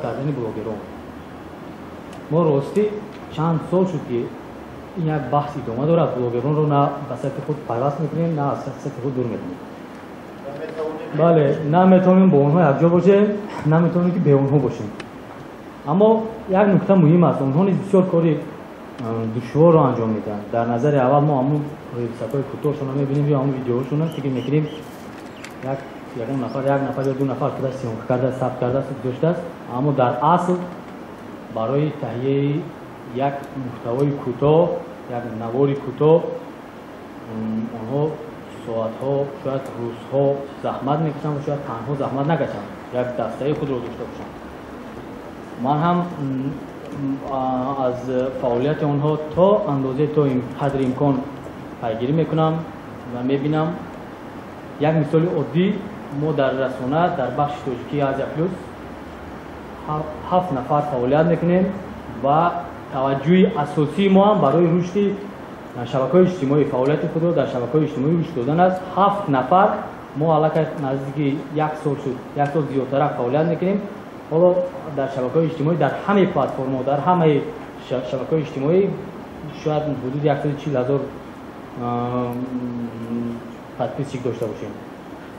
кардани блогерон. Мо ростӣ чанд сол шуд, ки ин як баҳс идома дорад. Блогеронро на ба сатҳи худ пайваст мекунем, на аз сатҳи худ дур мекунем. Бале, на метавонем бо онҳо якҷо бошем, на метавонем, ки бе онҳо бошем. Аммо як нукта муҳим аст: онҳо низ бисёр кори душворро анҷом медиҳанд. Дар назари аввал мо ҳамун рилсакҳои кӯтоҳшонро мебинем ё ҳамун видеоҳошонро, фикр мекунем, як ягон нафар, як нафар ё ду нафар худаш съёмка кардааст, сабт кардааст, гузоштааст. Аммо дар асл барои таҳияи як муҳтавои кӯтоҳ, як навори кӯтоҳ онҳо соатҳо, шояд рӯзҳо заҳмат мекашанд ва шояд танҳо заҳмат накашанд, як дастаи худро дошта бошанд. Ман ҳам аз фаъолияти онҳо то андозе, то қадри имкон пайгирӣ мекунам ва мебинам. Як мисоли оддӣ: мо дар расона, дар бахши тоҷикии Азия Плюс ҳафт нафар фаъолият мекунем ва таваҷҷӯҳи асосии мо ҳам барои рушди шабакаҳои иҷтимоӣ, фаъолияти худро дар шабакаҳои иҷтимоӣ рушд додан аст. Ҳафт нафар мо аллакай наздики як сол шуд, як сол зиёдтарак фаъолият мекунем. Ҳоло дар шабакаҳои иҷтимоӣ, дар ҳамаи платформаҳо, дар ҳамаи шабакаҳои иҷтимоӣ шояд ҳудуди 140 000 подписчик дошта бошем.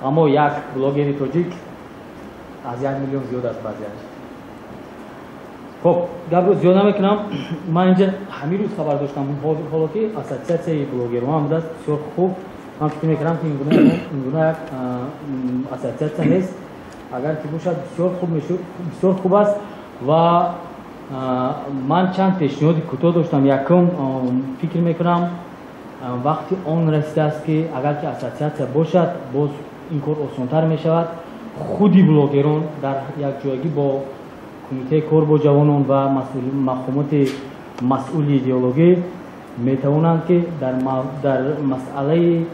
Аммо як блогери тоҷик аз 1 миллион зиёд аст баъзеаш. Хоб, гапро зиёд намекунам. Ман инҷа ҳамин рӯз хабар доштам, ҳоло ки ассотсиатсияи блогерҳо ҳам будааст. Бисёр хуб. Ман фикр мекунам, ки ингуна як ассотсиатсия нест. Агар ки бошад, бисёр хуб мешуд, бисёр хуб аст. Ва ман чанд пешниҳоди кӯтоҳ доштам. Якум, фикр мекунам, вақти он расидааст, ки агар ки ассотсиатсия бошад, боз ин кор осонтар мешавад. Худи блогерон дар якҷоягӣ бо кумитаи кор бо ҷавонон ва мақомоти масъули идеологӣ метавонанд, ки дар масъалаи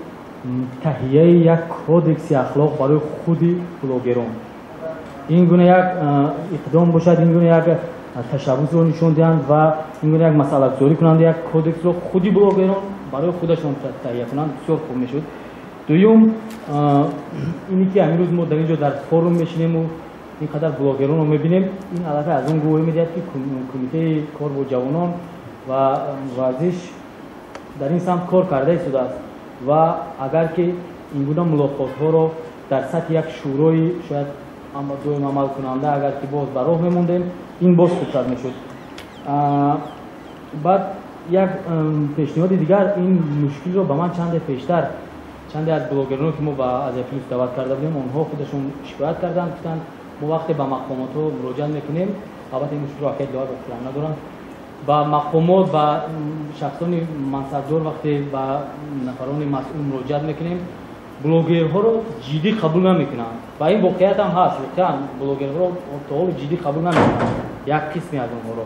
таҳияи як кодекси ахлоқ барои худи блогерон ин гуна як иқдом бошад, ин гуна як ташаббусро нишон диҳанд ва ин гуна як масъалагузорӣ кунанд, як кодексро худи блогерон барои худашон таҳия кунанд, бисёр хуб мешуд. Дуюм, ине ки ҳамин рӯз мо дар ин ҷо дар форум мешинему ин қадар блогеронро мебинем, ин аллакай аз он гувоҳӣ медиҳад, ки кумитаи кор бо ҷавонон ва варзиш дар ин самт кор карда истодааст. Ва агар ки ин гуна мулоқотҳоро дар сатҳи як шӯрои шояд доим амалкунанда агар ки боз ба роҳ мемондем, ин боз хубтар мешуд. Баъд як пешниҳоди дигар: ин мушкилро ба ман чанде пештар чанде аз блогероне, ки мо ба Азия Плюс даъват карда будем, онҳо худашон шикоят карданд. Гуфтанд, мо вақте ба мақомотҳо муроҷиат мекунем, албатта ин мушкилро акай Диловар ба надоранд, ба мақомот, ба шахсони мансабдор, вақте ба нафарони масъул муроҷиат мекунем, блогерҳоро ҷиддӣ қабул намекунанд. Ва ин воқеият ҳам ҳаст. Воқеан блогерҳоро то ҳоло ҷиддӣ қабул намекунанд, як қисме аз онҳоро.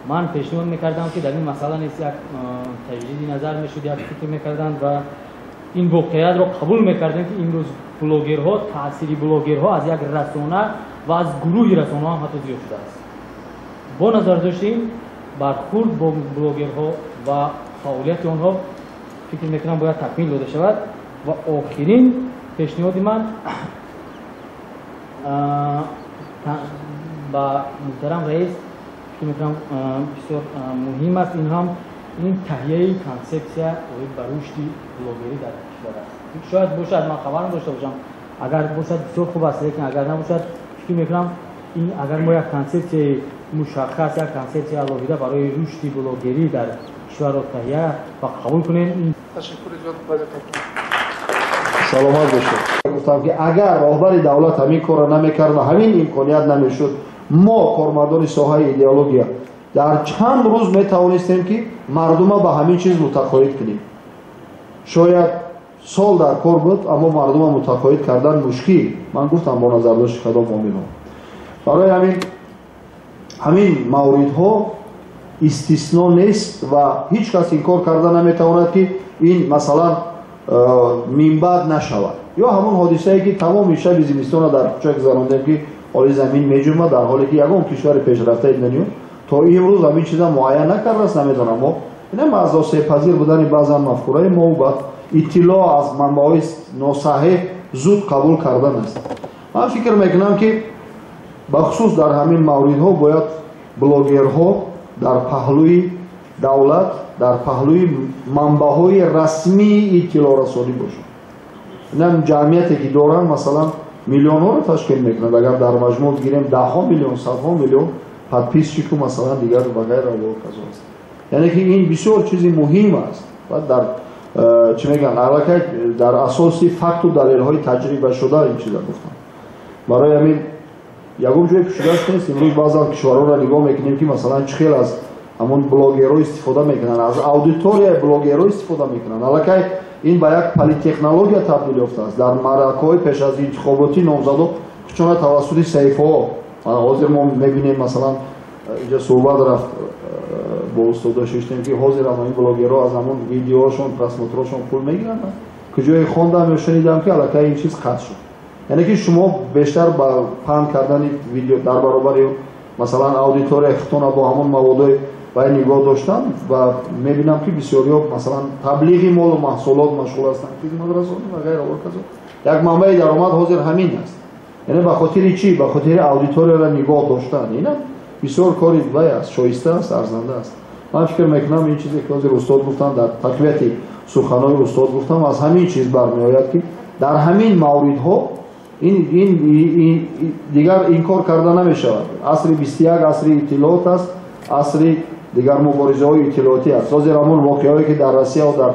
Ман пешниҳод мекардам, ки дар ин масъала низ як таҷдиди назар мешуд, як фикр мекарданд ва ин воқеиятро қабул мекардем, ки имрӯз блогерҳо, таъсири блогерҳо аз як расона ва аз гурӯҳи расонаҳо ҳам ҳатто зиёд шудааст. Бо назардошти ин, бархурд бо блогерҳо ва фаъолияти онҳо, фикр мекунам, бояд такмил дода шавад. Ва охирин пешниҳоди ман ба муҳтарам раис, фикр мекунам, бисёр муҳим аст ин ҳам, ин таҳияи консепсия оид ба рушди блогерӣ дар кишвар аст. Шояд бошад, ман хабар надошта бошам. Агар бошад, бисёр хуб аст, лекин агар набошад, фикр мекунам, ин агар мо як консепсияи мушаххас, як консепсияи алоҳида барои рушди блогерӣ дар кишварро таҳия ва қабул кунем. Ташаккури зиёд. Саломат бошед. Гуфтам, ки агар роҳбари давлат ҳамин корро намекард ва ҳамин имконият намешуд, мо, кормандони соҳаи идеология, дар чанд рӯз метавонистем, ки мардума ба ҳамин чиз мутақоид кунем. Шояд сол дар кор буд, аммо мардума мутақоид кардан мушкил. Ман гуфтам, бо назардошти кадом омилҳо. Барои ҳамин ҳамин мавридҳо истисно нест ва ҳеҷ кас инкор карда наметавонад, ки ин, масалан, минбаъд нашавад. Ё ҳамон ҳодисае, ки тамоми шаби зимистона дар кӯча гузарондем, ки ҳоли замин меҷумад, дар ҳоле ки ягон кишвари пешрафтаи дунё то имрӯз ҳамин чиза муайян накардааст. Намедонам, мо инам аз осебпазир будани баъзан мафкураи мо баъд иттилоъ аз манбаъҳои носаҳеҳ зуд қабул кардан аст. Ман фикр мекунам, ки Бахусус дар ҳамин мавридҳо бояд блогерҳо дар паҳлӯи давлат, дар паҳлӯи манбаъҳои расмии иттилоърасонӣ бошанд. Инам ҷамъияте ки доранд, масалан, миллионҳоро ташкил мекунанд. Агар дар маҷмӯъ бигирем, даҳҳо миллион, садҳо миллион подписчику масалан дигар ва ғайра ва казо аст. Яъне ки ин бисёр чизи муҳим аст ва дар чӣ мегӯянд, аллакай дар асоси факту далелҳои таҷрибашуда ин чиза гуфтам. Барои ҳамин ягон ҷое пӯшидаш нест. Имрӯз баъзан кишварҳоро нигоҳ мекунем, ки масалан чӣ хел аз ҳамон блогерҳо истифода мекунанд, аз аудиторияи блогерҳо истифода мекунанд. Аллакай ин ба як политехнология табдил ёфтааст. Дар маъракаҳои пеш аз интихоботӣ номзадо худшона тавассути саҳифаҳо, ҳозир мо мебинем, масалан инҷа суҳбат рафт бо устодо шиштем, ки ҳозир ҳам ин блогерҳо аз ҳамон видеоҳошон, просмотрҳошон пул мегиранд. Куҷое хондам ё шунидам, ки аллакай ин чиз қатъ шуд. Яъне ки шумо бештар ба паҳн кардани видео дар баробари масалан аудиторияи худтона бо ҳамон маводҳои вай нигоҳ доштан, ва мебинам, ки бисёриҳо масалан таблиғи молу маҳсулот машғул ҳастанд, хизматрасонӣ ва ғайра ва казо. Як манбаи даромад ҳозир ҳамин аст. Яъне ба хотири чӣ? Ба хотири аудиторияро нигоҳ доштан. Инам бисёр кори вай аст, шоиста аст, арзанда аст. Ман фикр мекунам, ин чизе ки ҳозир устод гуфтанд, дар тақвияти суханҳои устод гуфтам, аз ҳамин чиз бармеояд, ки дар ҳамин мавридҳо ин дигар инкор карда намешавад. Асри 21 асри иттилоот аст, асри дигар муборизаҳои иттилоотӣ аст. Ҳозир ҳамон воқеаҳое ки дар Россия ва дар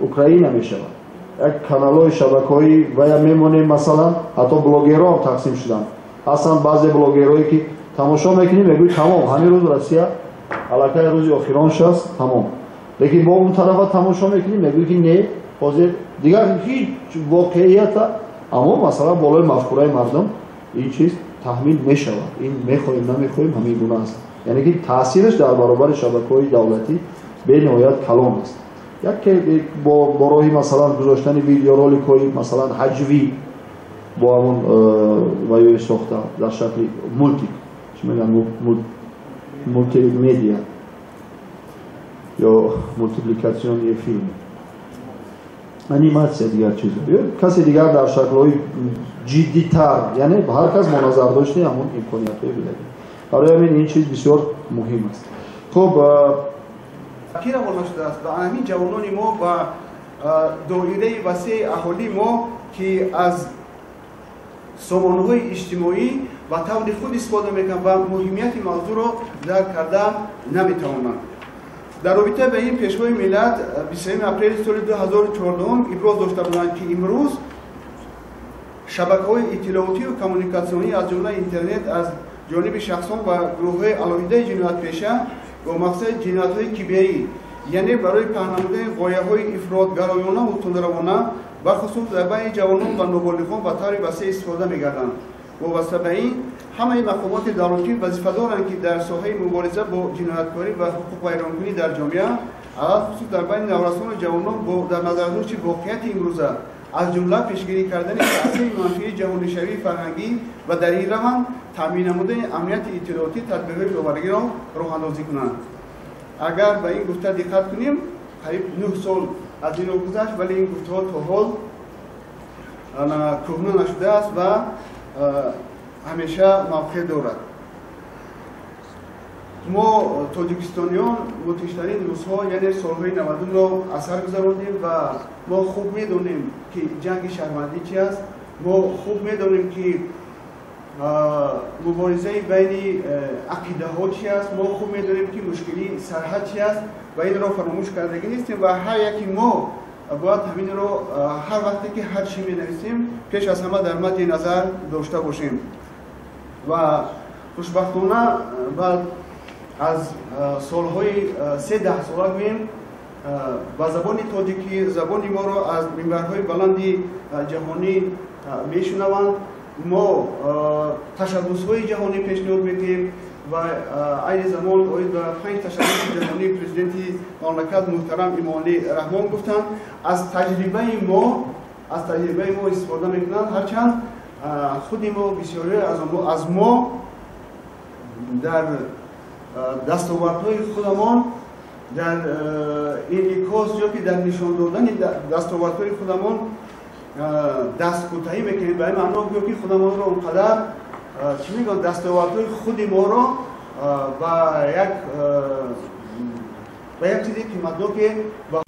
Украина мешавад, як каналҳои шабакаҳои вая мемонем, масалан ҳатто блогерҳо ҳам тақсим шуданд. Ҳастанд баъзе блогерҳое ки тамошо мекунем, мегӯӣ тамом, ҳамин рӯз Россия аллакай рӯзи охиронш аст, тамом. Лекин бо он тарафа тамошо мекунем, мегӯӣ ки не, ҳозир дигар ҳеҷ воқеията, аммо масалан болои мафкураи мардум ин чиз таҳмил мешавад. Ин мехоҳем намехоҳем ҳамин гуна аст. Яъне ки таъсираш дар баробари шабакаҳои давлатӣ бениҳоят калон аст. Яке бо роҳи масалан гузоштани видеороликҳои масалан ҳаҷвӣ бо ҳамон ваёи сохта дар шакли мултик, чӣ мегӯянд, мултимедиа ё мултипликатсиони филм, аниматсия, дигар чизо, ё касе дигар дар шаклҳои ҷиддитар, яъне ҳар кас бо назардошти ҳамон имкониятҳои бидагӣ. Барои ҳамин ин чиз бисёр муҳим аст. Хуб, ки равона шудааст ва ҳамин ҷавонони мо ба доираи васеи аҳолии мо, ки аз сомонаҳои иҷтимоӣ ба таври худ истифода мекунанд ва муҳимияти мавзӯъро дарк карда наметавонанд. Дар робита ба ин Пешвои миллат 23 апрели соли 2014 иброз дошта буданд, ки имрӯз шабакаҳои иттилоотию коммуникатсионӣ, аз ҷумла интернет, аз ҷониби шахсон ва гурӯҳҳои алоҳидаи ҷиноятпеша бо мақсади ҷиноятҳои киберӣ, яъне барои паҳн намудани ғояҳои ифротгароёнаву тундравона, бахусус дар байни ҷавонон ва ноболиғон ба таври васеъ истифода мегарданд. Вобаста ба ин ҳамаи мақомоти давлатӣ вазифа доранд, ки дар соҳаи мубориза бо ҷинояткорӣ ва ҳуқуқвайронкунӣ дар ҷомеа, алалхусус дар байни наврасону ҷавонон бо дар назардошти воқеияти имрӯза, аз ҷумла пешгирӣ кардани таъсири манфии ҷаҳонишавии фарҳангӣ ва дар ин раванд таъмин намудани амнияти иттилоотӣ тадбирҳои иловагиро роҳандозӣ кунанд. Агар ба ин гуфта диққат кунем, қариб 9 сол аз ин роҳ гузашт, вале ин гуфтаҳо то ҳол кӯҳна нашудааст ва ҳамеша мавқеъ дорад. Мо тоҷикистониён мутиштарин рӯзҳо, яъне солҳои 90-ро аз сар гузарондем ва мо хуб медонем, ки ҷанги шаҳрвандӣ чи аст. Мо хуб медонем, ки муборизаи байни ақидаҳо чи аст. Мо хуб медонем, ки мушкилии сарҳад чи аст ва инро фаромӯш кардагӣ нестем ва ҳар яки мо бояд ҳаминро ҳар вақте ки ҳар чӣ менависем, пеш аз ҳама дар мадди назар дошта бошем. Ва хушбахтона баъд аз солҳои се даҳсола гӯем, ба забони тоҷикӣ, забони моро аз минбарҳои баланди ҷаҳонӣ мешунаванд. Мо ташаббусҳои ҷаҳонӣ пешниҳод мекунем ва айни замон оид ба 5 ташаббуси ҷаҳонӣ президенти мамлакат муҳтарам Эмомалӣ Раҳмон гуфтанд. Аз таҷрибаи мо истифода мекунанд, ҳарчанд худи мо бисёре аз мо дар дастовардҳои худамон, дар инъикос ё ки дар нишон додани дастовардҳои худамон Дасткӯтаҳӣ мекунем, ба ин маъно гӯё ки худамонро он қадар, чӣ мегӯянд, дастовардҳои худи моро ба як чизи қиматноке ба